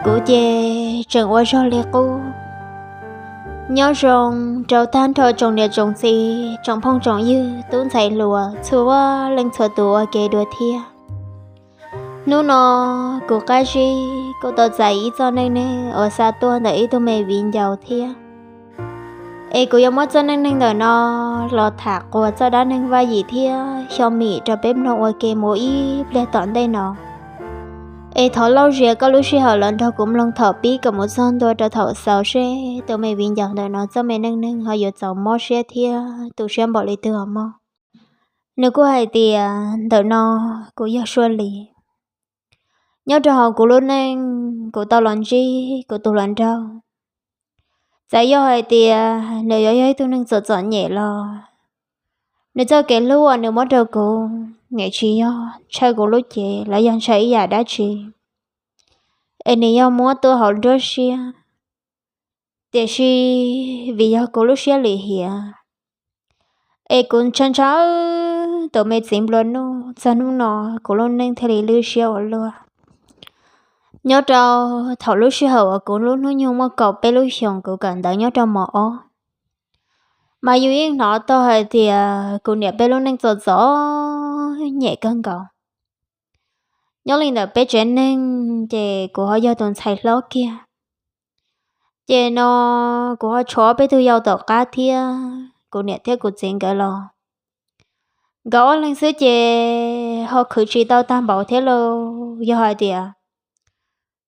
Kuv ces tseem ua zog li qub. Nyob zoo rau tag nrho tsoom niam tsoom txiv, tsoom phooj tsoom ywg, tub ntxhais hluas, txhua leej txhua tus ua ke dua thiab. Hnub no kuv qab zib kuj tau txais ib txoj neej neeg uas xa tuaj ntawm ib tug me viv ncaus thiab. Es kuv yuav muab txoj neej neeg ntawm no los tham quas txoj dab neeg Vaj Yim thiab Xyo Mim rau peb mloog ua ke mus ib pliag tom ntej no. Es thov lauj zias koj lub sij hawm los nrog kuv mloog thaum pib kom mus txog ntua rau thaum xaus seb tus me viv ncaus ntawm no txoj me neej neeg ho yuav txaus mob siab thiab tu siab npaum li twg os mog. Nws kuj hais tias, ntawm no kuv yog Suab Lis. Nyob rau hauv kuv lub neej, kuv tau los ntsib kuv tus hluas nraug, txawm yog hais tias nws yuav yog ib tug neeg txom txom nyem los nws txoj kev hlub uas nws muab rau kuv, nws tsis yog ntshaw kuv lub cev los yog ntshaw ib yam dab tsi, es nws yog muab tuaj hauv nruab siab. Tiam sis vim yog kuv lub siab lim hiam, es kuv ntshaw ntshaw tus me txiv nplua nuj, txog hnub no kuv lub neej thiaj li lwj siab ua luaj. Nyob rau thaum lub sij hawm uas kuv lub hnub nyoog muaj kaum peb lub xyoos, kuv kawm ntawv nyob rau mos ob, mas yus yeej hnov tau hais tias kuv niam peb lub neej txom txom nyem kawg nkaus. Nyob li ntawm peb tsev neeg ces kuv ho yog tus ntxhais hlob kiag. Ces no kuv ho tshuav peb tug yau tom qab thiab, kuv niam thiab kuv txiv nkawd los nkawd ob leeg xwb ces ho khwv tsis tau tag npaum thiab lauj. Yog hais tias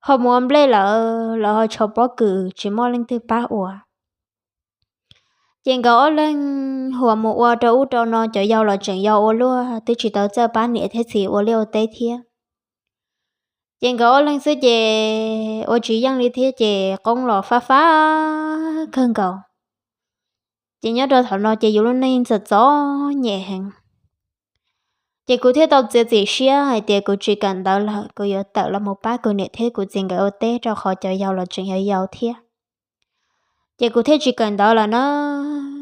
ho mus ua nplej lawm los ho tshuav pob kws tsis muaj leej twg pab ua. Ces nkawd ob leeg huas mus ua rau ub rau no, cov yau los tseem yau ua luaj, twb tsis tau txawj pab niam thiab txiv ua liaj ua teb thiab. Ces nkawd ob leeg xwb ces ua tsis yeej li thiab, ces qoob los fab fab kawg nkaus. Ces nyob rau thaum no ces yus lub neej txom txom nyem heev. Ces kuv thiaj tau txiav txim siab hais tias kuv tsis kawm ntawv lawm, kuv yuav tawm los mus pab kuv niam thiab kuv txiv nkawd ua teb, rau qhov cov yau los tseem yau yau thiab. Ces kuv thiaj tsis kawm ntawv lawm na,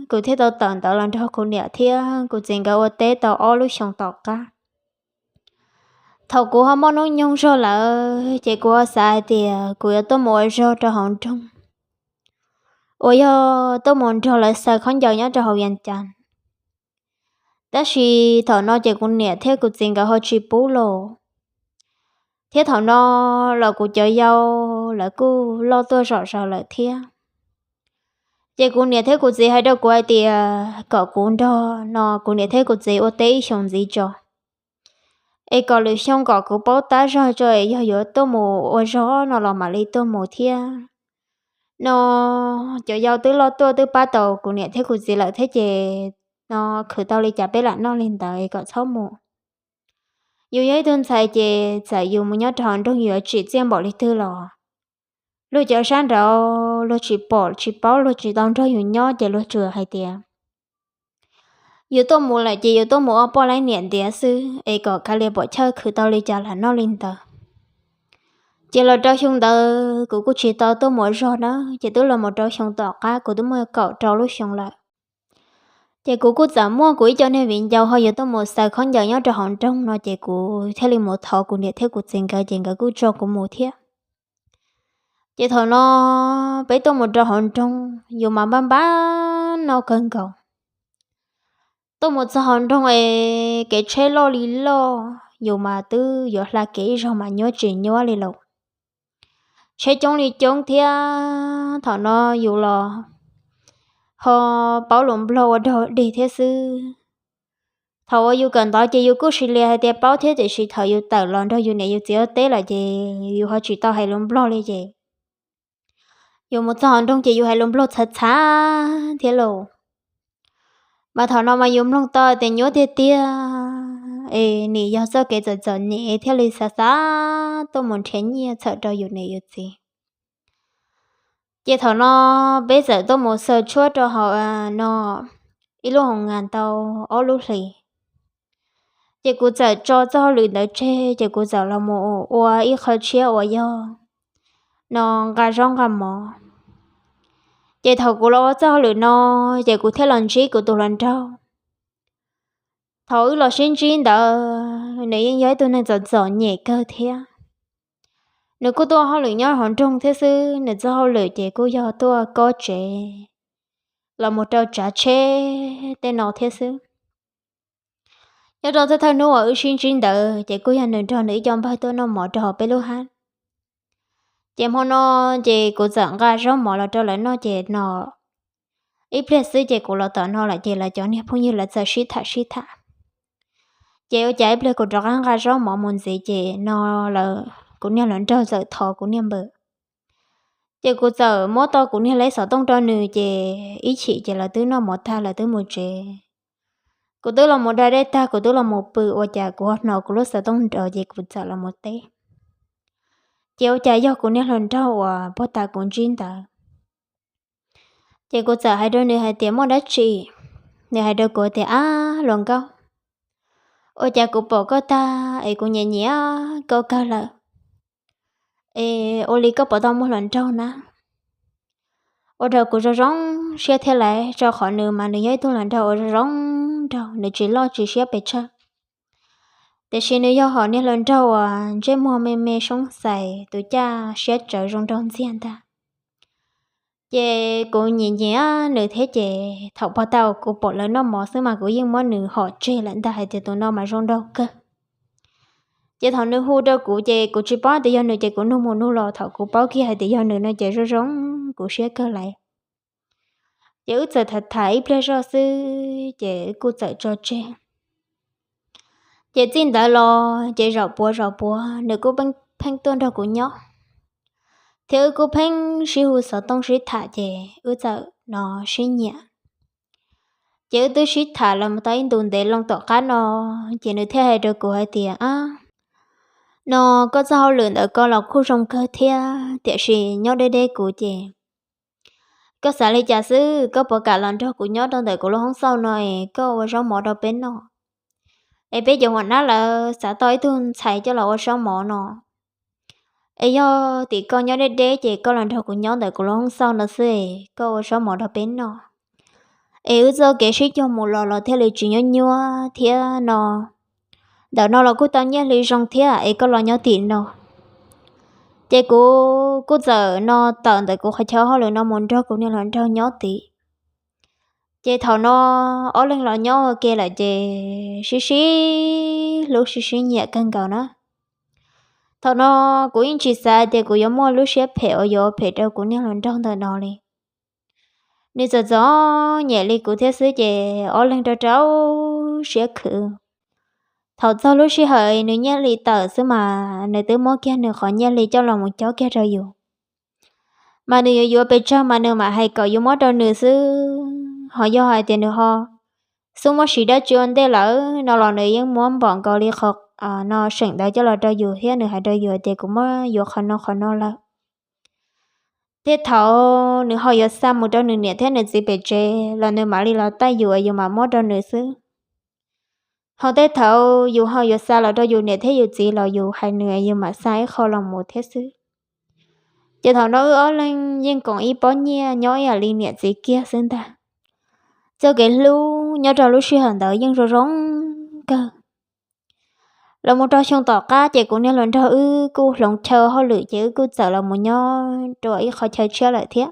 kuv thiaj tau tawm ntawv los nrog kuv niam thiab kuv txiv nkawd ua teb tau ob lub xyoos tom qab. Thaum kuv ho muaj hnub nyoog zog lawm ces kuv ho xav hais tias kuv yuav tuaj mus ua zog rau hauv nroog, uas yog tuaj mus nrog lawv xaws khaub ncaws nyob rau hauv Vias Cas. Tab sis thaum no ces kuv niam thiab kuv txiv nkawd ho tsis pub los, thiab thaum no los kuv cov yau lawv kuj loj tuaj zom zaws lawm thiab. Ces kuv niam thiab kuv txiv hais rau kuv hais tias kom kuv nrog no kuv niam thiab kuv txiv ua teb ib xyoos ntxiv tso, es kom lwm xyoo kom kuv paub tab zog tso, es yog yuav tuaj mus ua zog no los mam li tuaj mus thiab. No cov yau twb loj tuaj twb pab tau kuv niam thiab kuv txiv lawm thiab, ces no khwv tau li cas peb lam noj li ntawd, kom txhob mus. Yus yog ib tug ntxhais ces txawm yus mus nyob rau hauv nroog yuav tsim txiaj npaum li twg los luag cov sab nraud luag tsis pom tsis paub, luag tsis tau nrog yus nyob, ces luag tsuas hais tias yus tuaj mus lawm ces yus tuaj mus ua poj laib niam ntiav xwb, es kom kav liam pom chawj, khwv tau li cas lam noj li ntawd. Ces los rau xyoo ntawd kuv kuj tsis tau tuaj mus ua zog na, ces twb los mus rau xyoo tom qab, kuv twb muaj kaum rau lub xyoo lawm. Ces kuv kuj txawm muaj kuv ib co niag viv ncaus ho yuav tuaj mus xaws khaub ncaws nyob rau hauv nroog no, ces kuv thiaj li mus thov kuv niam thiab kuv txiv nkawd, ces nkawd kuj tso kuv mus thiab. Ces thaum no peb tuaj mus rau hauv nroog, yus mas npaj npaj no kawg nkaus. Tuaj mus txog hauv nroog es kev tsheb loj li loj, yus mas twb yuav hla kev ib zaug mas nyuab tsis nyuab li lawm. Tsheb coob li coob thiab, thaum no yus los ho paub lus Nplog ua dog dig thiab xwb. Thaum uas yus kawm ntawv ces yus kuj sis lias hais tias paub thiab, tiam sis thaum yus tawm los nrog yus niam yus txiv ua teb lawm ces yus ho tsis tau hais lus Nplog li ces yus mus txog hauv nroog ces yus hais lus Nplog txhav txhav thiab lauj. Mas thaum no mas yus mloog tau tias nyuab tiag tiag, es nim yog txoj kev txom txom nyem thiaj li xav xav tuaj mus nrhiav nyiaj txhawm rau yus niam yus txiv. Ces thaum no peb txawm tuaj mus xaws tshuab rau hauv no ib lub hoos nkas tau ob lub hlis. Ces kuv txawm tso txoj hauj lwm ntawd tseg ces kuv txawm los mus ua ib qho tshiab uas yog no nqa zaub nqa mov. Ces thaum kuv los ua txoj hauj lwm no, ces kuv thiaj los ntsib kuv tus hluas nraug. Thaum wb los sib ntsib ntawd nws yeej yog ib tug neeg txom txom nyem kawg thiab. Nws kuj tuaj hauj lwm nyob hauv nroog thiab xwb, nws txoj hauj lwm ces kuj yog tuaj kob tsev los mus rau tsav tsheb tej no thiab xwb. Nyob rau thawj thawj hnub uas wb sib ntsib ntawd ces kuj yog nws nrog nws ib co npawg tuaj noj mov rau hauv peb lub hab. Ces hmo no ces kuv txawm nqa zaub mov los rau lawv noj ces no ib pliag xwb ces kuv los tom no lawm ces lawv cov niag phooj ywg lawv txawm sib tham sib tham. Ces ua cas ib pliag kuv rov qab nqa zaub mov mus ntxiv ces no lawv, kuv niag hluas nraug txawm thov kuv niag npawg. Ces kuv txawm muab tau kuv niag leb xov tooj rau nws ces ib chim ces lawv twb noj mov tag lawv twb mus tsev. Kuv twb los mus da dej tag kuv twb los mus pw ua cas kuv hnov kuv lub xov tooj nrov ces kuv txawm los mus teb. Ces ua cas yog kuv niag hluas nraug uas puag ta kuv ntsib ntawd. Ces kuv txawm hais rau nws hais tias muaj dab tsi? Nws hais rau kuv tias ab hluas nkauj, ua cas kuv pom koj tag es kuv nyiam nyiam koj kawg lawm, es ua li koj puas tau muaj hluas nraug na? Ua rau kuv zoo zoo siab thiab lawm, rau qhov nws mas nws yog ib tug hluas nraug uas zoo zoo nraug, nws tsis loj tsis siab pes tsawg, tiam sis nws yog hom niag hluas nraug uas ntsej muag me me soob xais tus caj siab tsawv zoo nraug ntxiag ntag. Ces kuv nyiam nyiam nws thiab ces thaum puag ta kuv pom lawv noj mov xwb mas kuv yeej muab nws hom tseg lawm ntag hais tias tus no mas zoo nraug kawg. Ces thaum nws hu rau kuv ces kuv tsis paub tias yog nws ces kuv nug mus nug los thaum kuv paub kiag hais tias yog nws no ces zoo zoo kuv siab kawg lawm. Ces wb txawm tham tham ib pliag zoj xwb ces wb kuj txawm tso tseg. Ces txij ntawd los ces zaum puav zaum puav nws kuj pheej tuaj nrog kuv nyob, thiab wb kuj pheej sib hu xov tooj sib tham ces wb txawm no sib nyiam. Ces wb twb sib tham los tau ib ntus ntev loo tom qab no, ces nws thiaj hais rau kuv hais tias ab, no koj txoj hauj lwm ntawm koj los kuj zoo kawg thiab tiam sis nyob deb deb kuv ces koj xav li cas xwb, koj puas kam los nrog kuv nyob rau ntawm kuv lub hoob xauj no es koj ua zaub mov rau peb noj? Es peb cov huam nab lawv xav tau ib tug ntxhais coj los ua zaub mov no. Es yog tim koj nyob deb deb ces koj los nrog kuv nyob ntawm kuv lub hoob xauj no xwb es koj ua zaub mov rau peb noj. Es wb txoj kev sib cog mus los los thiaj li tsis nyuab nyuab thiab no. Ntawm no los kuj tau nyiaj hli zoo thiab es koj los nyob tim no. Ces kuv kuj txawm no tawm ntawm kuv qhov chaw hauj lwm no mus nrog kuv niag hluas nraug nyob tim. Ces thaum no ob leeg los nyob ua ke lawm ces sib sib hlub sib sib nyiam kawg nkaus na. Thaum no kuv yeej tsis xav tias kuv yuav muaj lub siab phem uas yuav ua phem rau kuv niag hluas nraug ntawm no li. Nws txom txom nyem li kuv thiab xwb ces ob leeg rau rau siab khwv. Thaum txog lub sij hawm nws nyiaj hli tawm xwb mas nws twb muab kiag nws qhov nyiaj hli coj los mus cob kiag rau yus. Mas nws yuav yuav pes tsawg mas nws mam hais kom yus muab rau nws xwb, ho yog hais tias nws ho xub muab siv dab tsi ua ntej lawm no los nws yeej muab npaum nkaus li qhov no seem ntawd coj los rau yus thiab nws hais rau yus tias kuv muab yuav qhov no qhov no lawm. Tej thaum nws ho yuav xa mus rau nws niam thiab nws txiv pem tsev los nws mam li los taij yus es yus mam muab rau nws xwb. Ho tej thaum yus ho yuav xa los rau yus niam thiab yus txiv los yus hais nws es yus mam xa ib qho los mus thiab xwb. Ces thaum no wb ob leeg yeej koom ib pob nyiaj nyob ib yam li niam txiv kiag xwb ntag. Txoj kev hlub nyob rau lub sij hawm ntawd yeej zoo zoo kawg. Los mus rau xyoo tom qab ces kuv niag hluas nraug wb kuj hloov chaw hauj lwm ces wb kuj txawm los mus nyob rau ib qhov chaw tshiab lawm thiab.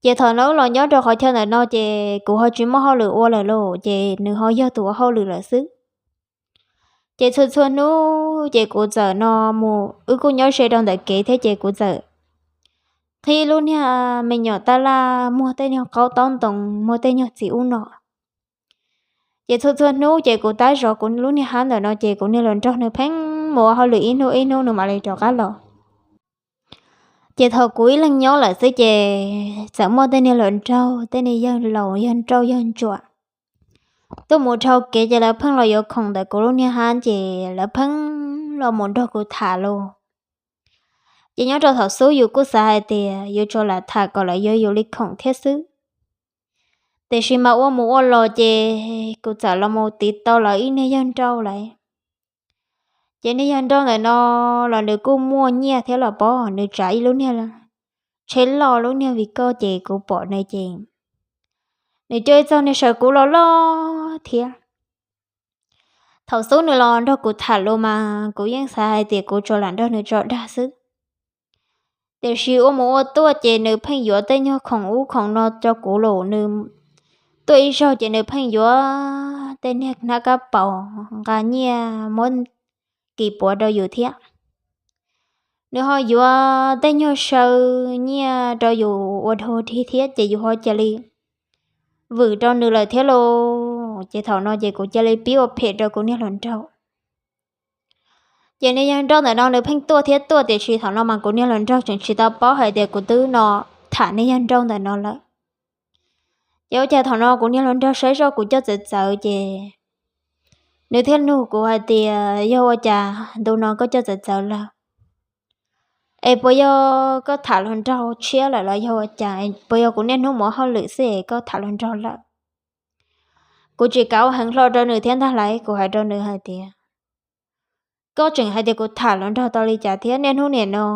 Ces thaum no wb los nyob rau qhov chaw ntawm no ces kuv ho tsis muaj hauj lwm ua lawm lauj, ces nws ho yog tus ua hauj lwm lawm xwb. Ces txhua txhua hnub ces kuv txawm no mus, wb kuj nyob ze rau ntawm kev thiab ces kuv txawm qhib lub niag me nyuam taj laj muag tej nyuag qaub taub ntoo, muag tej nyuag txiv ub no. Ces txhua txhua hnub ces kuv tab zov kuv lub niag hab ntawm no ces kuv niag hluas nraug nws pheej mus ua hauj lwm ib hnub ib hnub nws mam li rov qab los. Ces thaum kuv ib leeg nyob lawm xwb ces txawm muaj tej niag hluas nraug, tej niag yawg laus yawg nrauj yawg ntsuam tuaj mus dhau kev ces lawv pheej los yuav khoom ntawm kuv lub niag hab ces lawv pheej los mus nrog kuv tham los. Ces nyob rau thaum xub yus kuj xav hais tias yus tsuas lam tham kom lawv yuav yus li khoom thiab xwb. Tiam sis mas ua mus ua los ces kuv txawm los mus tiv tau lawv ib niag yawg nrauj lawm. Ces niag yawg nrauj ntawm no los nws kuj muaj nyiaj thiab los pab nws tsav ib lub niag tsheb loj lub niag vim koj ces kuv pom nws ces nws coj ib txoj niag saw kub loj loj thiab. Thaum xub nws los nrog kuv tham lus mas kuv yeej xav hais tias kuv tsuas lam nrog nws tso dag xwb. Tiam sis ua mus ua tuaj ces nws pheej yuav tej nyuag khoom ub khoom no rau kuv los nws tuaj ib zaug ces nws pheej yuav tej niag hnab kab paus nqa nyiaj muab kis puav rau yus thiab. Nws ho yuav tej nyuag saw nyiaj rau yus ua dog dig thiab ces yus ho cia li vwm rau nws lawm thiab lauj. Ces thaum no ces kuv cia li pib ua phem rau kuv niag hluas nraug. Ces niag yawg nrauj ntawm no nws pheej tuaj thiab tuaj tiam sis thaum no mas kuv niag hluas nraug tseem tsis tau paub hais tias kuv twb no tham niag yawg nrauj ntawm no lawm. Ces ua cas thaum no kuv niag hluas nraug saib zoj kuv coj txawv txawv ces nws thiaj nug kuv hais tias, yog ua cas ntu no koj coj txawv txawv lawm? Es puas yog koj tham hluas nraug tshiab lawm los yog ua cas? Puas yog kuv niaj hnub mus hauj lwm xwb es koj tham hluas nraug lawm? Kuv tsis kav ua heev hlo rau nws thiab ntag lauj, kuv hais rau nws hais tias, koj tseem hais tias kuv tham hluas nraug tau li cas thiab? Niaj hnub nim no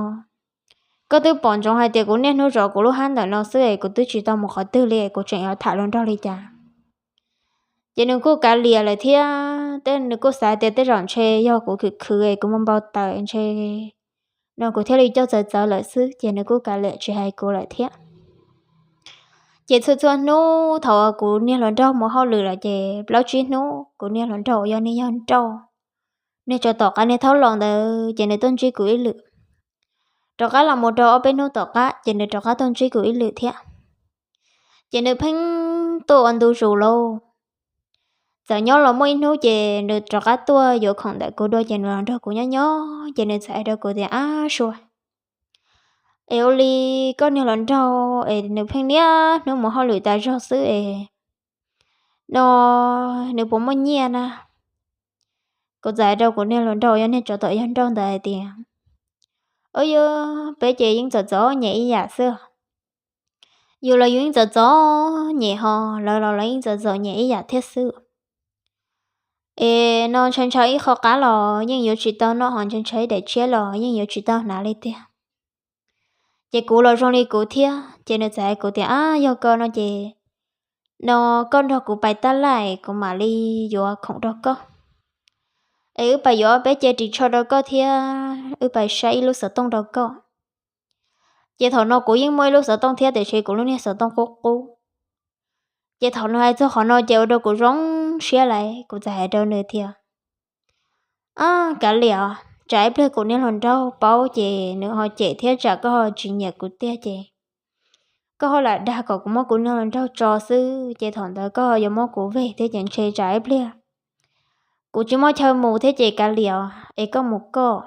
koj twb pom ntsoov hais tias kuv niaj hnub zov kuv lub hab ntawm no xwb es kuv twb tsis tau mus qhov twg li es kuv tseem yuav tham hluas nraug li cas? Ces nws kuj kav liam lawm thiab tej nws kuj xav tias tej zaum ntshe yog kuv khwv khwv es kuv muaj npau taws ntshe no kuv thiaj li coj txawv txawv lawm xwb ces nws kuj kav liam tsis hais kuv lawm thiab. Ces txhua txhua hnub thaum kuv niag hluas nraug mus hauj lwm lawm ces plaub tsib hnub kuv niag hluas nraug uas yog niag yawg nrauj, niag tsov tom qab niag thaub los ntawd ces nws tuaj ntsib kuv ib lwm. Rov qab los mus rau ob peb hnub tom qab ces nws rov qab tuaj ntsib kuv ib lwm thiab. Ces nws pheej tuaj ua ntu zus lauj. Txawm nyob los muaj ib hnub ces nws rov qab tuaj yuav khoom ntawm kuv dua ces nws los nrog kuv nyob nyob ces nws txawm hais rau kuv tias, ab sua, es ua li koj niag hluas nraug es nws pheej niaj hnub mus hauj lwm tas zog xwb es no nws puas muaj nyiaj na? Kuv txawm hais rau kuv niag hluas nraug yog niag tsov tom yawg nrauj ntawd hais tias, ub, yog peb ces yeej txom txom nyem ib yam xwb. Yus los yus yeej txom txom nyem ho lawv los lawv yeej txom txom nyem ib yam thiab xwb. Es no ntshai ntshai ib qho qab los yeej yuav tsis tau noj ho ntshai ntshai ib daim tshiab los yeej yuav tsis tau hnav li tiag. Ces kuv los zoo li kuv thiab ces nws txawm hais kuv tias, ab, yog koj no ces no koj nrog kuv pais tab laj kuv mam li yuav khoom rau koj. Es wb pais yuav peb ce ris tsho rau koj thiab wb pais saib ib lub xov tooj rau koj. Ces thaum no kuv yeej muaj ib lub xov tooj thiab tiam sis kuv lub niag xov tooj qub qub. Ces thaum nws hais txog qhov no ces ua rau kuv zoo siab lawm, kuv txawm hais rau nws tias, ab, kav liam, tsam ib pliag kuv niag hluas nraug paub ces nws ho cem thiab tsam koj ho tsis nyiam kuv tiag ces koj ho lam dag kom kuv muab kuv niag hluas nraug tso xwb ces thaum ntawd koj ho yuav muab kuv veg thiab ces ntshe tsam ib pliag kuv tsis muaj chaw mus thiab ces kav liam es koj mus koj.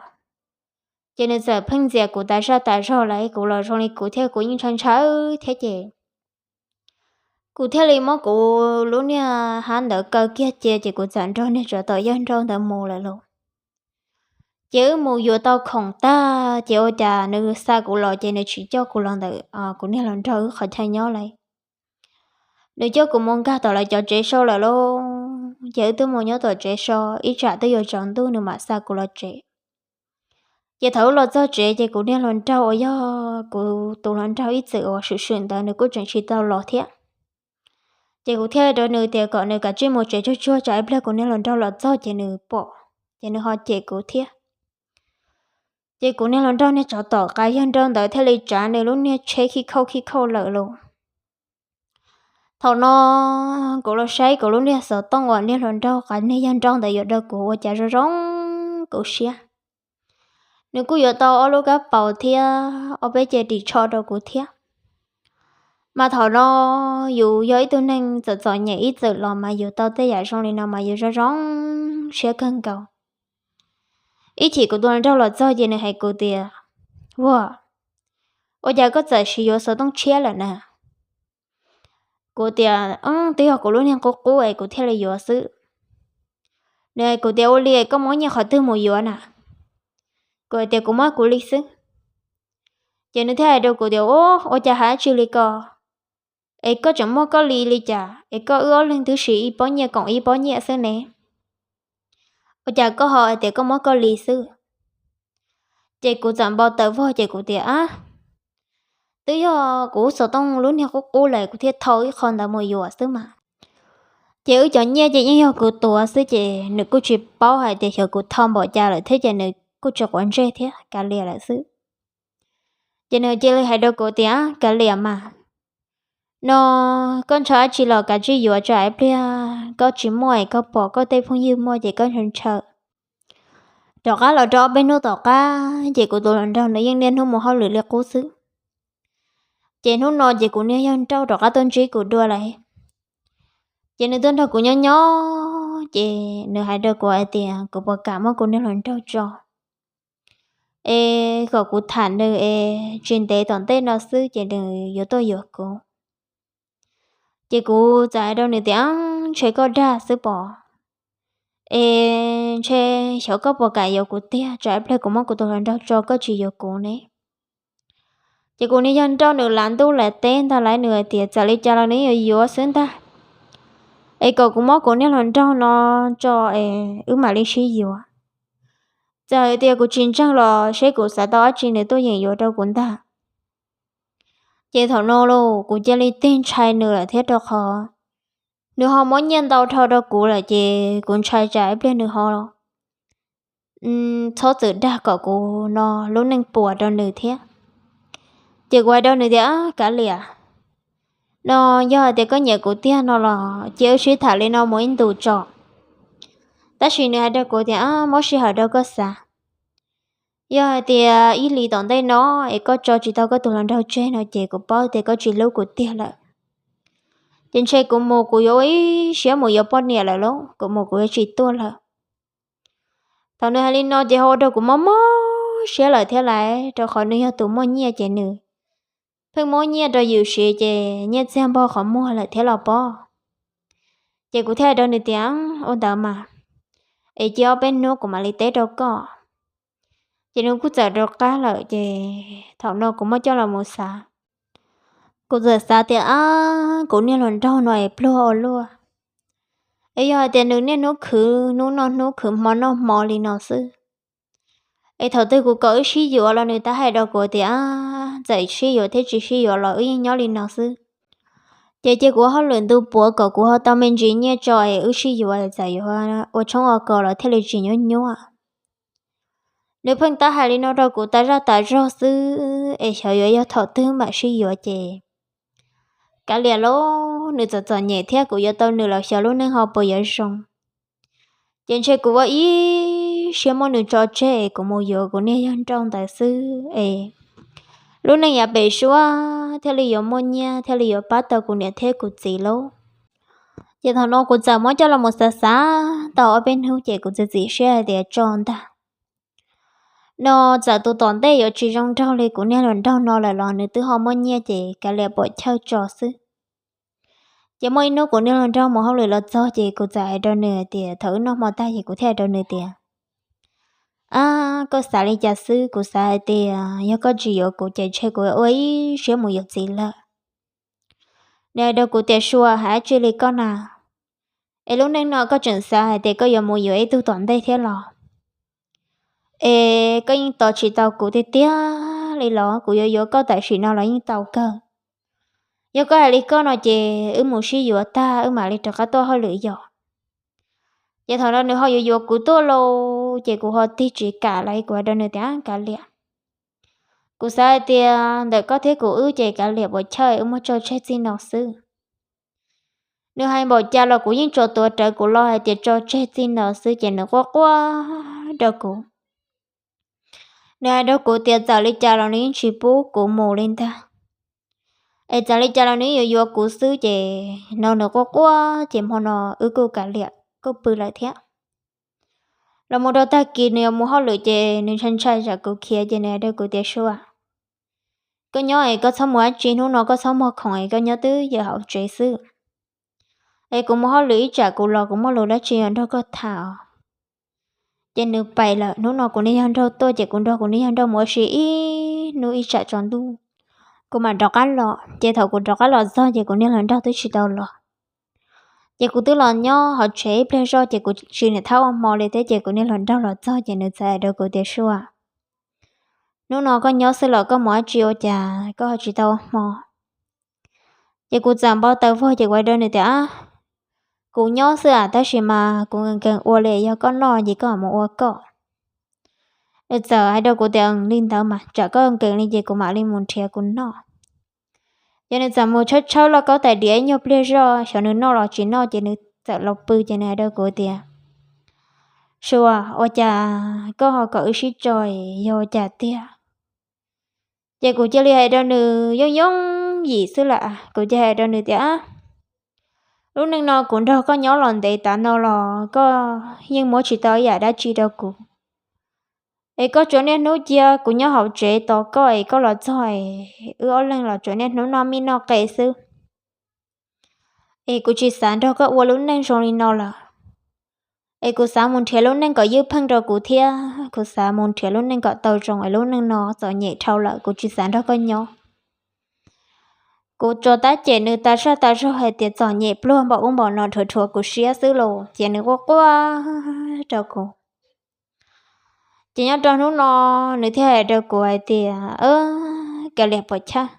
Ces nws txawm pheej ntxias kuv tas zaj tas zog lawm, kuv los zoo li kuv thiab kuv yeej ntshai ntshai thiab ces kuv thiaj li muab kuv lub niag hab ntawd kaw kiag cia ces kuv txawm nrog niag tsov tom yawg nrauj ntawd mus lawm lauj. Ces wb mus yuav tau khoom tag ces ua cas nws xa kuv los ces nws tsis coj kuv los ntawm kuv niag hluas nraug wb qhov chaw nyob lawm. Nws coj kuv mus nkag tom lawv cov tsev so lawm lauj. Ces wb twb mus nyob tom tsev so ib tsam twb yuav tsaus ntuj nws mam xa kuv los tsev. Ces thaum wb los txog tsev ces kuv niag hluas nraug uas yog kuv tus hluas nraug ib txwm uas swm swm ntawd nws kuj tseem tsis tau los thiab. Ces kuv thiaj rau nws tias kom nws kav tsij mus tsev tsuag tsuag tsam ib pliag kuv niag hluas nraug los txog ces nws pom, ces nws ho cem kuv thiab. Ces kuv niag hluas nraug niag tsov tom qab yawg nrauj ntawd thiaj li tsav nws lub niag tsheb khij khauj khij khauj lawm lauj. Thaum no kuv los saib kuv lub niag xov tooj uas niag hluas nraug qab niag yawg nrauj ntawd yuav rau kuv ua cas zoo zoo kuv siab. Nws kuj yuav tau ob lub kab paus thiab ob peb ce ris tsho rau kuv thiab. Mas thaum no yus yog ib tug neeg txom txom nyem ib txwm los mas yus tau tej yam zoo li no mas yus zoo zoo siab kawg nkaus. Ib chim kuv tus hluas nraug los txog ces nws hais kuv tias, ua, ua cas koj txawm siv yuav xov tooj tshiab lawm na? Kuv tias, twb yog kuv lub niag qub qub es kuv thiaj li yuav xwb. Nws hais kuv tias, ua li koj muab nyiaj qhov twg mus yuav na? Kuv hais tias kuv muab kuv li xwb. Ces nws thiaj hais rau kuv tias, ua, ua cas hais dab tsi li ko? Es koj tseem muaj koj li li cas es koj wb ob leeg twb siv ib pob nyiaj koom ib pob nyiaj xwb ne? Ua cas koj ho hais tias koj muab koj li xwb? Ces kuv txawm npau taws vog ces kuv tias, ab, twb yog kuv xov tooj lub niag qub qub lawm kuv thiaj thau ib qho ntawd mus yuav xwb mas. Ces wb cov nyiaj ces yeej yog kuv tuav xwb ces nws kuj tsis paub hais tias xyov kuv thau npaum cas lawm thiab ces nws kuj tsis quav ntsej thiab kav liam lawm xwb. Ces nws cia li hais rau kuv tias, kav liam mas, no koj ntshaw dab tsi los kav tsij yuav tsam ib pliag koj tsis muaj es koj pom koj tej phooj ywg muaj ces koj ntshaw ntshaw. Rov qab los rau ob peb hnub tom qab ces kuv tus hluas nraug nws yeej niaj hnub mus hauj lwm li qub xwb. Ces hnub no ces kuv niag yawg nrauj rov qab tuaj ntsib kuv dua lawm. Ces nws tuaj nrog kuv nyob nyob ces nws hais rau kuv hais tias kuv puas kam muab kuv niag hluas nraug tso es kom kuv tham nws es tsis ntev tom ntej no xwb ces nws yuav tuaj yuav kuv. Ces kuv txawm hais rau nws tias, ntshe koj dag xwb pom, es ntshe xyov koj puas kam yuav kuv tiag, tsam ib pliag kuv muab kuv tus hluas nraug tso koj tsis yuav kuv ne. Ces kuv niag yawg nrauj nws lav ntuj lav teb ntag lauj, nws hais tias txawm li cas los nws yuav yuav xwb ntag, es kom kuv muab kuv niag hluas nraug no tso es wb mam li sib yuav. Txawm hais tias kuv tsis ntseeg los seb kuv xav tau dab tsi nws tuaj yeem yuav rau kuv ntag. Ces thaum no los kuv cia li tig ntshai nws lawm thiab rau qhov nws ho muab nyiaj ntau dhau rau kuv lawm ces kuv ntshai tsam ib pliag nws ho txhob txwm dag kom kuv no lub neej puas rau nws thiab. Ces kuv hais rau nws tias, kav liam, no yog hais tias koj nyiam kuv tiag no los cia wb sib tham li no mus ib ntus tso, tab sis nws hais rau kuv tias, muab sij hawm rau koj xav. Yog hais tias ib hlis tom ntej no es koj tso tsis tau koj tus hluas nraug tseg no ces kuv paub tias koj tsis hlub kuv tiag lawm. Ces ntshe kuv mus kuv yuav ua ib siab mus yuav poj niam lawm lauj, kuv mus kuv yuav tsis tuaj lawm. Thaum nws hais li no ces ho ua rau kuv mob mob siab lawm thiab lauj, rau qhov nws yog tus muaj nyiaj ces nws pheej muab nyiaj rau yus siv ces nyiaj txiag npog qhov muag lawm thiab los pob. Ces kuv thiaj hais rau nws tias, ua ntawd mas, es cia ob peb hnub kuv mam li teb rau koj. Ces nws kuj txawm rov qab lawm ces thaum no kuv muab coj los mus xav. Kuv txawm xav tias, ab, kuv niag hluas nraug no es pluag ua luaj, es yog hais tias nws niaj hnub khwv hnub noj hnub khwv hmo noj hmo li no xwb, es thaum twg kuv kom wb sib yuav los nws tab hais rau kuv tias, txawm sib yuav thiab tsis sib yuav los wb yeej nyob li no xwb. Ces cia kuv ua hauj lwm ntu puav kom kuv ho tau me ntsis nyiaj tso es wb sib yuav txawm yuav ua tshoob ua kos los thiaj li tsis nyuab nyuab. Nws pheej tab hais li no rau kuv tas zaj tas zog xwb es xyov yuav yog thaum twg mam sib yuav ces kav liam lauj, nws txom txom nyem thiab kuv yuav tau nws los xyov lub neej ho puas yuav zoo. Ces ntshe kuv ua ib siab muab nws tso tseg es kuv mus yuav kuv niag yawg nrauj ntawd xwb es lub neej yav pem suab thiaj li yuav muaj nyiaj thiaj li yuav pab tau kuv niam thiab kuv txiv lauj. Ces thaum no kuv txawm muab coj los mus xav xav tau ob peb hnub ces kuv txiav txim siab hais tias tso ntag. No txawm tus tom ntej yuav tsis zoo nraug li kuv niag hluas nraug no lawm los nws twb ho muaj nyiaj ces kav liam pom chawj tso xwb. Ces muaj ib hnub kuv niag hluas nraug mus hauj lwm los txog ces kuv txawm hais rau nws hais tias, thaum wb noj hmo tag ces kuv thiaj hais rau nws tias, ab, koj xav li cas xwb? Kuv xav hais tias yog koj tsis yuav kuv ces ntshe kuv ua ib siab mus yuav txiv lawm. Nws hais rau kuv tias, sua, hais dab tsi li koj na? Es lub neej no koj tseem xav hais tias koj yuav mus yuav ib tug tom ntej thiab los? Es koj yeej tos tsis tau kuv tiag tiag li los? Kuv yuav yuav koj tam sim no los yeej tau kawg. Yog koj hais li koj no ces wb mus sib yuav tag wb mam li rov qab tuaj hauj lwm yom. Ces thaum no nws ho yuav yuav kuv tuaj lauj, ces kuv ho tig tsis kam lawm, kuv hais rau nws tias, kav liam, kuv xav hais tias ntawm koj thiab kuv wb ces kav liam pom chawj, wb muab tso tseg txij no xwb. Nws hais npaum cas los kuv yeej tsuas tuav rawv kuv lo hais tias tso tseg txij no xwb, ces nws quaj quaj rau kuv. Nws hais rau kuv tias txawm li cas los nws yeej tsis pub kuv mus li ntag. Es txawm li cas los nws yuav yuav kuv xwb, ces no nws quaj quaj ces hmo no wb kuj kav liam kuj pw lawm thiab. Los mus rau tag kis nws yuav mus hauj lwm ces nws ntshai ntshai tsam kuv khiav ces nws hais rau kuv tias, sua, koj nyob es koj txhob mus dab tsi, hnub no koj txhob muag khoom es koj nyob twb ywm hauv tsev xwb. Es kuv mus hauj lwm ib tsam kuv los kuv muaj lus dab tsi yuav nrog koj tham os. Ces nws pais lawm, hnub no kuv niag yawg nraug tuaj ces kuv nrog kuv niag yawg nraug mus ua si ib hnub ib tsam tsaus ntuj. kuv mam rov qab los. Ces thaum kuv rov qab los txog ces kuv niag hluas nraug twb tsis tau los. Ces kuv twb los nyob hauv tsev ib pliag zoj ces kuv tsis niam thab ua hmo li thiab ces kuv niag hluas nraug los txog ces nws txawm hais rau kuv tias, Sua, hnub no koj nyob xwb los koj mus dab tsi ua cas koj ho tsis tau ua hmo? Ces kuv txawm npau taws vog ces kuv hais rau nws tias, Kuv nyob xwb as, tab sis mas kuv nkees nkees ua li, yog koj noj ces koj mus ua koj. Nws txawm hais rau kuv tias, Li ntawd mas tsam koj nkees li ces kuv mam li mus nrhiav kuv noj. Ces nws txawm mus tshawb tshawb lauj kaub tais diav ib nyuag pliag zoj, xyov nws noj los tsis noj ces nws txawm los pw ces nws hais rau kuv tias, Sua, ua cas koj ho kom wb sib tso, yog ua cas tiag? Ces kuv cia li hais rau nws yooj yooj yim xwb lawm, kuv cia hais rau nws tias, Lub neej no kuv nrog koj nyob los ntev tas no los koj yeej muab tsis tau ib yam dab tsi rau kuv. Es koj tsuas niaj hnub cia kuv nyob hauv tsev tos koj es koj los txog es wb ob leeg los tsuas niaj hnub noj mij noj qe xwb. Es kuv tsis xav nrog koj ua lub neej zoo li no lawm. Es kuv xav mus nrhiav lub neej kom ywj pheej rau kuv thiab, kuv xav mus nrhiav lub neej kom tau zoo es lub neej no txom nyem dhau lawm, kuv tsis xav nrog koj nyob. Kuv tsuas tab cem nws tas zaj tas zog hais tias txom nyem pluag npaum ub npaum no rhuav rhuav kuv siab xwb los ces nws quaj quaj rau kuv. Ces nyob rau hnub no nws thiaj hais rau kuv hais tias, Kav liam puas chawj,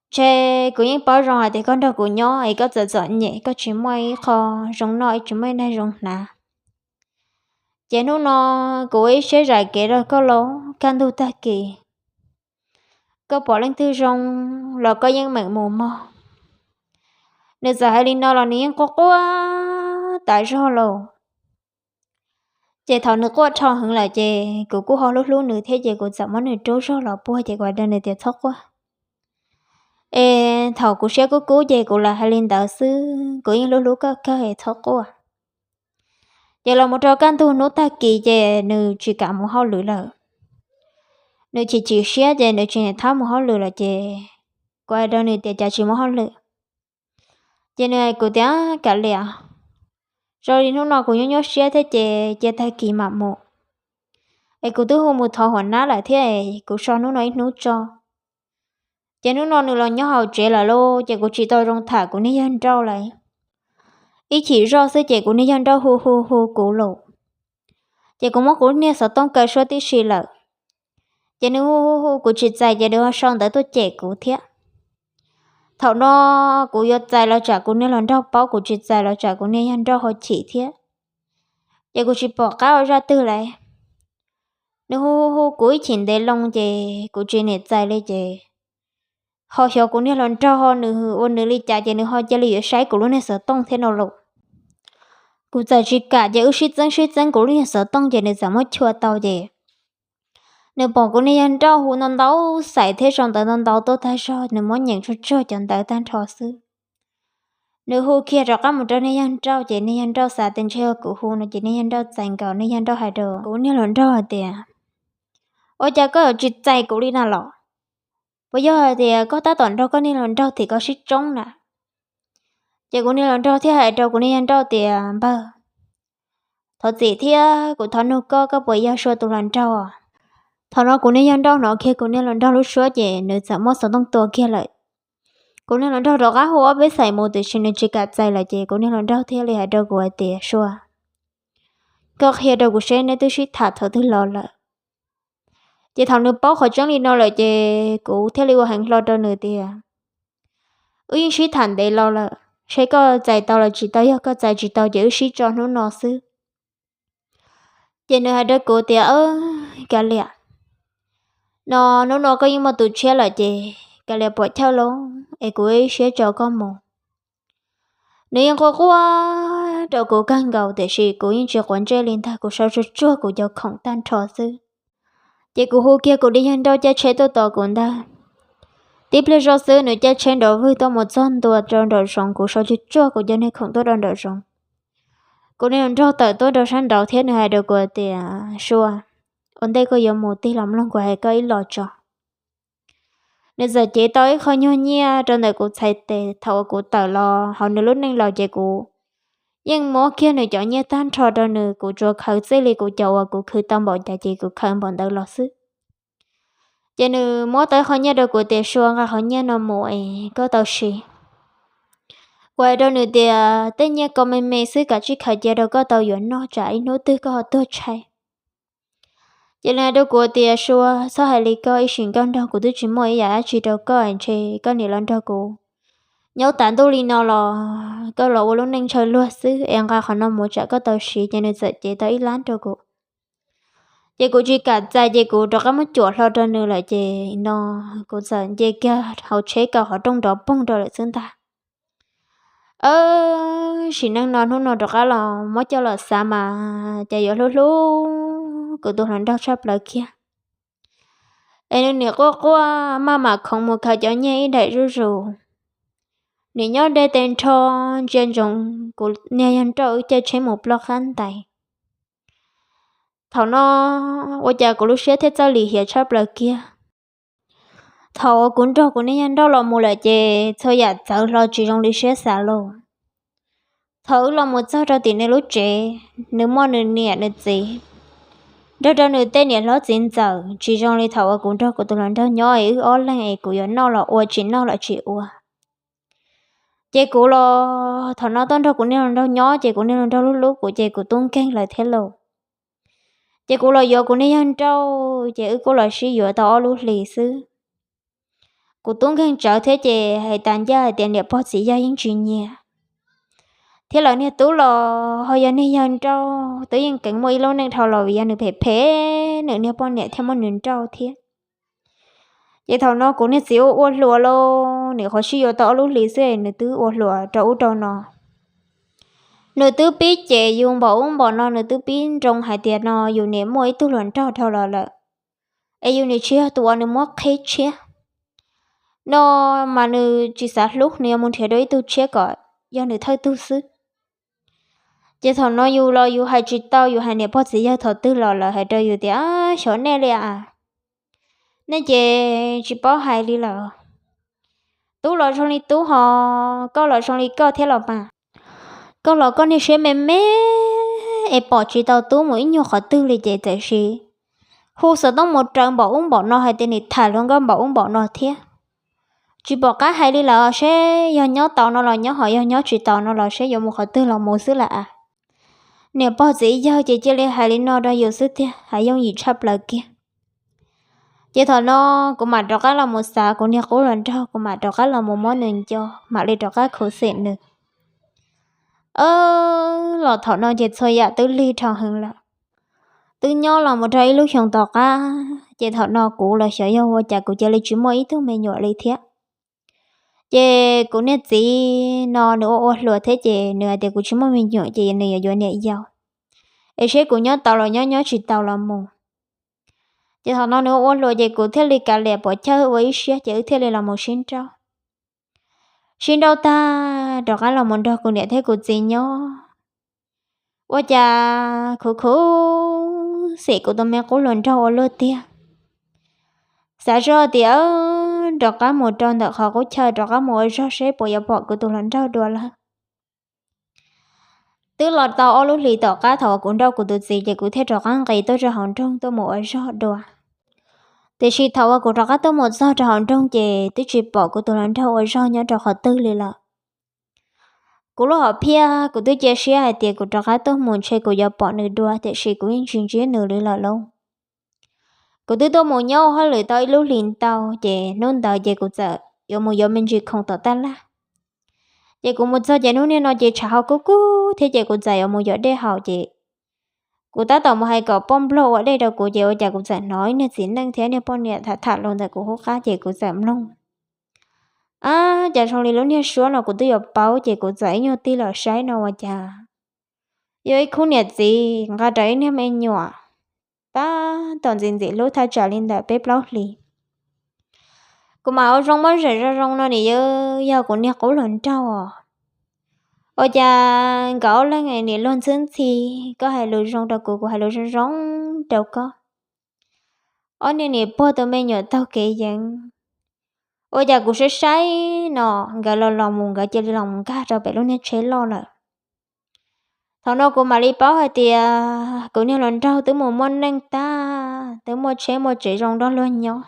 ntshe kuv yeej paub zoo hais tias koj nrog kuv nyob es koj txawm txom nyem, koj tsis muaj ib qho zoo noj, tsis muaj ib daig zoo hnav. Ces hnub no kuv ua ib siab zais kev rau koj los kaj ntug tag kis, koj pom leej twg zoo los koj yeej meem mus mog. Nws txawm hais li no los nws yeej quaj quaj tas zog los. Ces thaum nws quaj dhau heev lawm ces kuv kuj ho hlub hlub nws thiab ces kuv txawm muab nws rub zog los puag ces kuv hais rau nws tias, Txhob quaj. Es thaum kuv siab kub kub ces kuv lam hais li ntawd xwb, kuv yeej hlub hlub koj kawg es txhob quaj. Ces los mus rau kaj ntug hnub tag kis ces nws tsis kam mus hauj lwm lawm. Nws chim chim siab ces nws tsis thab mus hauj lwm lawm ces kuv hais rau nws tias, Cas tsis mus hauj lwm? Ces nws hais kuv tias, Kav liam, zoo li hnub no kuv nyuaj nyuaj siab thiab ces cia tag kis mam mus. Es kuv twb hu mus thov huam nab lawm thiab, kuv so hnub no ib hnub tso. Ces hnub no nws los nyob hauv tsev lawm lauj, ces kuv tsis tau zoo tham kuv niag yawg nrauj lawm. Ib chim zoj xwb ces kuv niag yawg nrauj hu hu hu kuv los. Ces kuv muab kuv niag xov tooj kaw suab tib si lawm. Ces nws hu hu hu kuv tsis txais ces nws ho sau ntawv tuaj cem kuv thiab. Thaum no kuv yuav txais los tsam kuv niag hluas nraug paub, kuv tsis txais los tsam kuv niag yawg nrauj ho chim thiab. Ces kuv tsis pom qab ua zaj twg lawm. Nws hu hu hu kuv ib chim ntev loo ces kuv tsis niam txais li ces ho xyov kuv niag hluas nraug ho nws ua nws li cas ces nws ho cia li yuav saib kuv lub niag xov tooj thiab no los. Kuv txawm tsis kam ces wb sib txeeb sib txeeb kuv lub niag xov tooj ces nws txawm muab chua tau ces nws pom kuv niag yawg nrauj hu ntau ntau xaim thiab sau ntawv ntau ntau tuaj tag zog, nws muab nyeem tsuag tsuag cov ntawv tag nrho xwb. Nws hu kiag rov qab mus rau niag yawg nrauj ces niag yawg nrauj xav tias ntshe yog kuv hu no ces niag yawg nrauj txais nkaus, niag yawg nrauj hais rau kuv niag hluas nraug hais tias, Ua cas koj yuav tsis txais kuv li na los? Puas yog hais tias koj tab tom nrog koj niag hluas nraug tim koj sib tsoob na? Ces kuv niag hluas nraug thiaj hais rau kuv niag yawg nrauj tias, Npawg, thov txim thiab kuv thov nug koj, koj puas yog Sua tus hluas nraug? Thaum no kuv niag yawg nrauj hnov kiag kuv niag hluas nraug lub suab ces nws txawm muab xov tooj tua kiag lawm. Kuv niag hluas nraug rov qab hu ob peb xaim mus tiam sis nws tsis kam txais lawm ces kuv niag hluas nraug thiaj li hais rau kuv hais tias, Sua, koj qhia rau kuv seb neb twb sib tham thaum twg los lawm? Ces thaum nws paub qhov tseeb li no lawm ces kuv thiaj li ua heev hlo rau nws tias, Wb yeej sib tham ntev los lawm, seb koj txais tau los tsis tau, yog koj txais tsis tau ces wb sib tso hnub no xwb. Ces nws hais rau kuv tias, Kav liam, no hnub no koj yeej muaj tus tshiab lawm ces kav liam puam chawj lauj, es kuv ib siab tso koj mus. Nws yeej quaj quaj rau kuv kawg nkaus tiam sis kuv yeej tsis quav ntsej li ntag, kuv sau tsuag tsuag kuv cov khoom tag nrho xwb. Ces kuv hu kiag kuv niag yawg nrauj caij tsheb tuaj tos kuv ntag. Tib pliag zoj xwb nws caij tsheb nrov vwg tuaj mus txog ntua rau nraum zoov, kuv sau tsuag tsuag kuv cov niag khoom tuaj rau nraum zoov. Kuv niag hluas nraug tawm tuaj rau sab nraud thiab nws hais rau kuv tias, Sua, ua ntej koj yuav mus tig los mloog kuv hais koj ib los tso. Nws txawm cev tau ib qho nyuag nyiaj rau ntawm kuv txhais tes, thaum uas kuv tawm los hauv nws lub neej los ces kuv yeej muab kiag nws cov nyiaj tag nrho rau nws, kuv tsuas khaws txij li kuv cov uas kuv khwv tau npaum cas ces kuv khaws npaum ntawd los xwb. Ces nws muab tau ib qho nyiaj rau kuv tias, Sua, nqa qhov nyiaj no mus es koj tau siv. Kuv hais rau nws tias, Tej nyiaj ko me me xwb, kav tsij khaws cia rau koj tau yuav noj, tsam ib hnub twg koj ho tuag tshaib. Ces nws hais rau kuv tias, Sua, txhob hais li koj, ib sim nkauj nraug kuv twb tsis muaj ib yam dab tsi rau koj, ntshe koj niam los nrog kuv nyob tas ntuj li no los koj los ua lub neej ntshaw luag xwb, es nqa qhov no mus tsam koj tau siv. Ces nws txawm cev tau ib lab rau kuv. Ces kuv tsis kam txais, ces kuv rov qab muab cuam hlo rau nws lawm. Ces no kuv txawm nce kiag hauv tsheb kaw qhov rooj nrov poog rau lawm xwb ntag. Sim neej no hnub no rov qab los muab coj los xav mas cas yuav hlub hlub kuv tus hluas nraug tshaj plaws kiag. Es nws nim quaj quaj maj mam khoov mus khaws cov nyiaj ib daim zuj zus. Nim nyob deb tes nrho ntsia ntsoov kuv niag yawg nrauj wb caij tsheb mus ploj qab ntais. Thaum no ua cas kuv lub siab thiaj txawj lim hiam tshaj plaws kiag. Thaum uas kuv nrog kuv niag yawg nrauj los mus lawm ces txhua yam txawv hlo tsis zoo li siab xav lauj. Thaum wb los mus txog rau tim nws lub tsev, nws muaj nws niam nws txiv, nrog rau nws tej niam hlob txiv ntxawm, tsis zoo li thaum uas kuv nrog kuv tus hluas nraug nyob es wb ob leeg es kuv yuav noj los ua, tsis noj los tsis ua. Ces kuv los thaum no tuaj nrog kuv niag hluas nraug nyob ces kuv niag hluas nraug hlub hlub kuv ces kuv tub nkeeg lawm thiab lauj. Ces kuv los yuav kuv niag yawg nrauj ces wb kuj los sib yuav tau ob lub hlis xwb. Kuv tub nkeeg tsawv thiab ces hais tas ncaj hais tias niam pog txiv yawg yeej tsis nyiam, thiab lawv niag tub los ho yog niag yawg nrauj, twb yeej keev muaj ib lub neej dhau los vim yog nws phem phem, nws niag poj niam thiaj muab nws nrauj thiab. Ces thaum no kuv niag txiv ua ua hluas lauj, nim qhuav sib yuav tau ob lub hlis xwb nws twb ua hluas rau ub rau no. Nws twb pib cem yus npaum ub npaum no, nws twb pib nroo hais tias no yus niam muaj ib tug hluas nraug dhau los lawm, es yus niam tsis yog tus uas nws muab qheb tshiab no, mas nws tsis xav hlub, nws yuav mus nrhiav dua ib tug tshiab kom yog nws thawj tug xwb. Ces thaum no yus los yus hais tsis tau, yus hais niam pog txiv yawg thaum twg los lawv hais rau yus tias, Xyov nej li as, nej ces tsis paub hais li lawm. Tub los zoo li tub ho, koj los zoo li koj thiab los mas. Koj los koj niag siab me me es pom tsis tau tub mus ib nyuag qhov twg li ces txawm siv hu xov tooj mus raws npaum ub npaum no hais tias nws tham luag nkauj npaum ub npaum no thiab. Tsis pom qab hais li lawm, seb yog nyob tau no los nyob, ho yog nyob tsis tau no los seb yuav mus qhov twg los mus xwb lawm as. Niam pog txiv yawg ces cia li hais li no rau yus xwb tiag, hais yooj yim tshaj plaws kiag. Ces thaum no kuv mam rov qab los mus xav kuv niag qub hluas nraug, kuv mam rov qab los mus muab nws nco, mam li rov qab khuv xim nws. Los thaum no ces txhua yam twb lig dhau heev lawm. Twb nyob los mus rau ib lub xyoos tom qab, ces thaum no kuv los xyov yog ua cas kuv cia li tsis muaj ib tug me nyuam li thiab. Ces kuv niag txiv no nws ua ua hluas thiab ces nws hais tias kuv tsis muaj me nyuam ces nws yuav yuav niam yau, es seb kuv nyob tau los nyob, nyob tsis tau los mus. Ces thaum no nws ua ua hluas ces kuv thiaj li kav liam pov chawj ua ib siab ces wb thiaj li los mus sib nrauj. Sib nrauj tag rov qab los mus nrog kuv niam thiab kuv txiv nyob. Ua cas khuv khuv xim kuv tus me qub hluas nraug ua luaj tiag. Xav zoj tias rov qab mus rau ntawm qhov qub chaw rov qab mus ua zog seb puas yuav pom kuv tus hluas nraug dua lawm. Twb los tau ob lub hlis tom qab thaum uas kuv nrauj kuv tus txiv ces kuv thiaj rov qab nqis tuaj rau hauv nroog tuaj mus ua zog dua. Tiam sis thaum uas kuv rov qab tuaj mus txog rau hauv nroog ces twb tsis pom kuv tus hluas nraug ua zog nyob rau qhov twg li lawm. Kuv lub hom phiaj kuv twb cia siab hais tias kuv rov qab tuaj mus ntshe kuv yuav pom nws dua, tiam sis kuv yeej tsis ntsib nws li lawm lauj. Kuv twb tuaj mus nyob ua hauj lwm tau ib lub hlis ntau ces hnub ntawd ces kuv txawm yuav mus yuav me ntsis khoom tom taj laj. Ces kuv mus txog ces hnub niaj no ces tshav ho kub kub thiab ces kuv txawm yuav mus yuav dej haus ces kuv tab tom mus hais kom poj nplog ua dej rau kuv ces ua cas kuv txawm hnov ib niag txiv neej thiab niag poj niam tham tham los ntawm kuv hub qab ces kuv txawm mloog. Ab, cas zoo li lub niag suab no kuv twb yuav paub ces kuv txawm ib nyuag tig los saib no ua cas yog ib khub niam txiv nqa rawv ib niag me nyuam tab tom ntxim ntxim hlub thaj tsam li ntawm peb plaub hlis. Kuv mam ua zoo muab zeem zoo zoo no nim yog kuv niag qub hluas nraug os. Ua cas nkawd ob leeg nim luag ntxhwb ntxhi, koj hais lus zoo rau kuv, kuv hais lus zoo zoo rau koj. Ob niag nim puag tus me nyuam taug kev yeev. Ua cas kuv saib saib no nkawd los los mus nkawd cia li los mus nkag rau pem lub niag tsheb loj lawm. Thaum no kuv mam li paub hais tias kuv niag hluas nraug twb mus muaj neej tag, twb muaj tsheb muaj tsev zoo nrog luag nyob.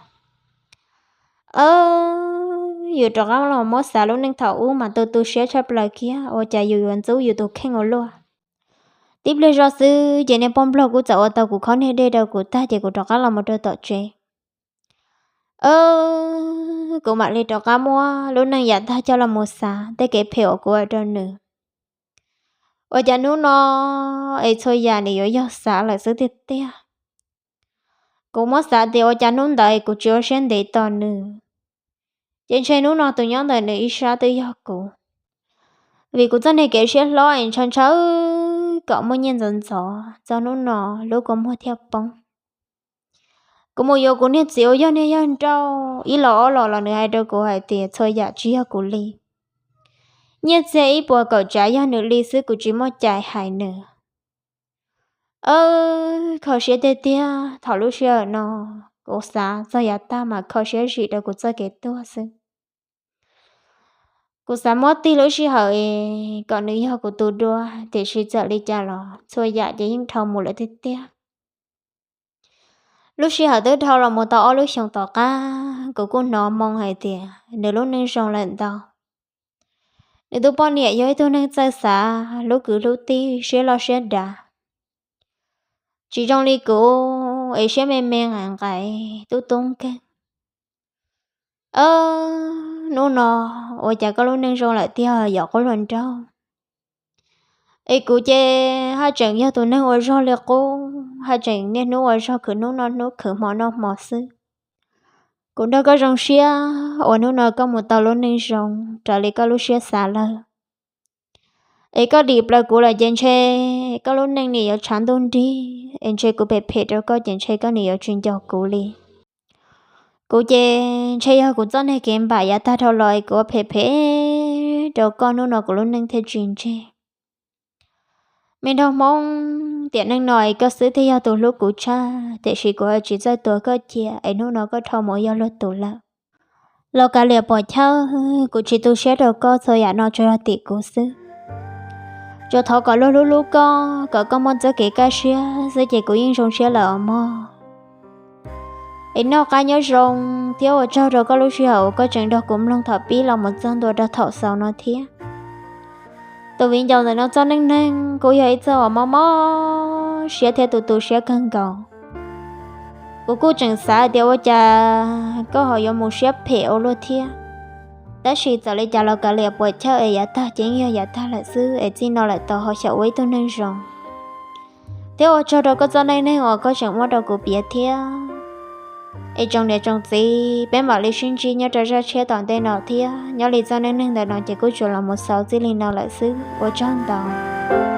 Yus rov qab los muab xav lub neej thaum ub mas tu tu siab tshaj plaws kiag, ua cas yus yuav ntxub yus tus kheej ua luaj. Tib pliag zoj xwb ces niag poj nplog kuj txawm ua tau kuv khob niag dej rau kuv tag ces kuv rov qab los mus rau tom tsev. Kuv mam li rov qab muab lub neej yav tag coj los mus xav tej kev phem uas kuv ua rau nws. Ua cas hnub no es txhua yam nws yuav yog xav lawm xwb tiag tiag. Kuv muab xav tias ua cas hnub ntawd kuv tsis ua siab ntev tos nws, ces ntshe hnub no tus nyob ntawm nws ib sab twb yog kuv. Vim kuv txoj niag kev siab hlob es ntshaw ntshaw kom muaj nyiaj ntxov ntxov, txog hnub no lub kua muag thiaj poob. Kuv mus yuav kuv niag txiv uas yog niag yawg nrauj ib los ob los los nws hais rau kuv hais tias txhua yam tsis yog kuv li. Nyiaj txiag ib puas kaum tsav yog nws li xwb, kuv tsis muaj cai hais nws. Kho siab tiag tiag, thaum lub sij hawm no kuv xav txog yav tag mas kho siab zim rau kuv txoj kev tuag xwb. Kuv xav muab tig lub sij hawm es kom nws yog kuv tus dua, tiam sis txawm li cas los txhua yam ces yeej dhau mus lawm tiag tiag. Lub sij hawm twb dhau los mus tau ob lub xyoos tom qab, kuv kuj hnov moo hais tias nws lub neej zoo lawm ntau. Nws tus poj niam yog ib tug neeg txawj xav, hlub kwv hlub tij, siab loj siab dav, tsis zoo li kuv es siab me me nqaim nqaim tub tub nkeeg. Hnub no ua cas koj lub neej zoo lawm tiag yom qub hluas nraug? Es kuv ces haj tseem yog tus neeg ua zog li qub, haj tseem niaj hnub ua zog khwv hnub noj hnub khwv hmo noj hmo xwb. Kuv nrog koj zoo siab uas hnub no koj mus tau lub neej zoo raws li koj lub siab xav lawm. Es koj dim plaws kuv lawm ces ntshe koj lub neej nim yuav tshav ntuj nrig, es ntshe kuv phem phem rau koj ces ntshe koj nim yuav tsis nco kuv li. Kuv ces ntshe yog kuv txoj niag kev npam yav tag dhau los es kuv ua phem phem rau koj hnub no kuv lub neej thiaj tsis ntseg. Me nraug Hmoob, tiam neej no es koj xwb thiaj yog tus hlub kuv tshaj, tiam sis kuv ho tsis txawj tuav koj cia es hnub no koj dhau mus yog luag tus lawm. Los kav liam puam chawj, kuv tsis tu siab rau koj, txhua yam no tsuas yog tim kuv xwb. Tsuas thov kom luag hlub hlub koj, kom koj muaj txoj kev kaj siab xwb ces kuv yeej zoo siab lawm os mog. Es noj qab nyob zoo thiab ua tsaug rau koj lub sij hawm uas koj tseem nrog kuv mloog thaum pib los mus txog ntua rau thaum xaus no thiab. Tus viv ncaus ntawm no txoj neej neeg kuj yog ib txoj uas mob mob siab thiab tu tu siab kawg nkaus. Kuv kuj tseem xav hais tias ua cas koj ho yuav mus siab phem ua luaj thiab. Tab sis txawm li cas los kav liam puam chawj es yav tag ces yeej yog yav tag lawm xwb es txij no lawm tau ho xyaum ua ib tug neeg zoo. Thiab ua tsaug rau koj txoj neej neeg uas koj tseem muab rau kuv piav thiab. Es tsoom niam tsoom txiv, peb mam li sib ntsib nyob rau zaj tshiab tom ntej no thiab. Nyob li txoj neej neeg ntawm no ces kuj tsuas los mus xaus txij li no lawm xwb, ua tsaug ntau.